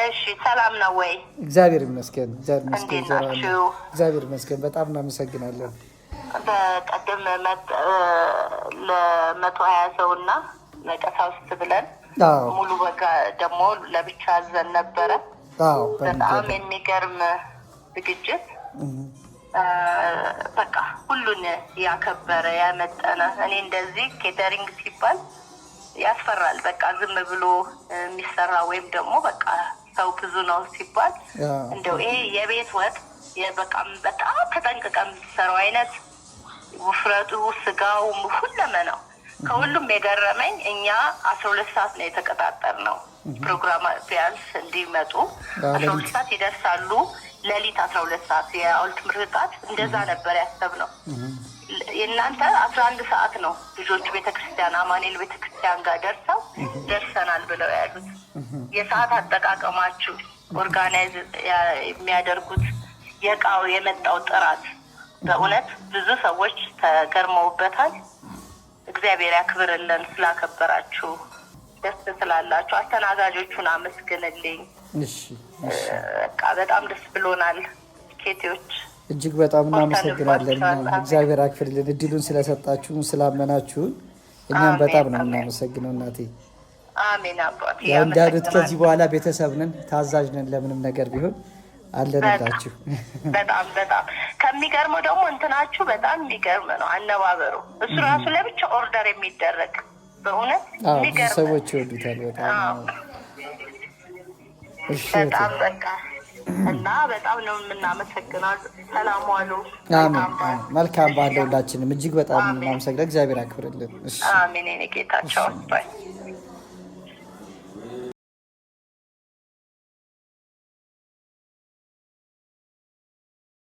እሺ፣ ሰላም ነው ወይ? እግዚአብሔር ይመስገን፣ እግዚአብሔር ይመስገን። እንዴት ዘራና ናችሁ? እግዚአብሔር ይመስገን። በጣም እናመሰግናለን። በቀደም ለ120 ሰው እና ለቀሳውስት ብለን ሙሉ በጋ ደግሞ ለብቻ አዘን ነበረ። በጣም የሚገርም ዝግጅት፣ በቃ ሁሉን ያከበረ ያመጠነ። እኔ እንደዚህ catering ሲባል ያስፈራል። በቃ ዝም ብሎ የሚሰራ ወይም ደግሞ በቃ ሰው ብዙ ነው ሲባል እንደው ይሄ የቤት ወጥ በቃ በጣም ተጠንቅቀን የምትሰራው አይነት ውፍረቱ፣ ስጋው፣ ሁለመናው። ከሁሉም የገረመኝ እኛ 12 ሰዓት ነው የተቀጣጠርነው ፕሮግራም፣ ቢያንስ እንዲመጡ 12 ሰዓት ይደርሳሉ። ሌሊት 12 ሰዓት የሐውልት ምርቃት እንደዛ ነበር ያሰብነው። የእናንተ 11 ሰዓት ነው ልጆቹ ቤተክርስቲያን አማኑኤል ቤተክርስቲያን ጋር ደርሰው ደርሰናል ብለው ያሉት። የሰዓት አጠቃቀማችሁ፣ organize የሚያደርጉት የእቃው የመጣው ጥራት በእውነት ብዙ ሰዎች ተገርመውበታል። እግዚአብሔር ያክብርልን ስላከበራችሁ፣ ደስ ስላላችሁ። አስተናጋጆቹን አመስግንልኝ። በቃ በጣም ደስ ብሎናል። ኬቴዎች እጅግ በጣም እናመሰግናለን። እግዚአብሔር ያክብርልን እድሉን ስለሰጣችሁን፣ ስላመናችሁን እኛም በጣም ነው የምናመሰግነው እናቴ። አሜን አባቴ። ያው እንዳሉት ከዚህ በኋላ ቤተሰብ ነን፣ ታዛዥ ነን። ለምንም ነገር ቢሆን አለንላችሁ። በጣም በጣም ከሚገርመው ደግሞ እንትናችሁ በጣም የሚገርም ነው አነባበሩ። እሱ ራሱ ለብቻ order የሚደረግ በእውነት ብዙ ሰዎች ይወዱታል በጣም። በጣም በቃ እና በጣም ነው የምናመሰግነው። ሰላም ዋሉ። መልካም በዓል ለሁላችንም። እጅግ በጣም እናመሰግናለን። እግዚአብሔር ያክብርልን። አሜን። የእኔ ጌታቸው bye።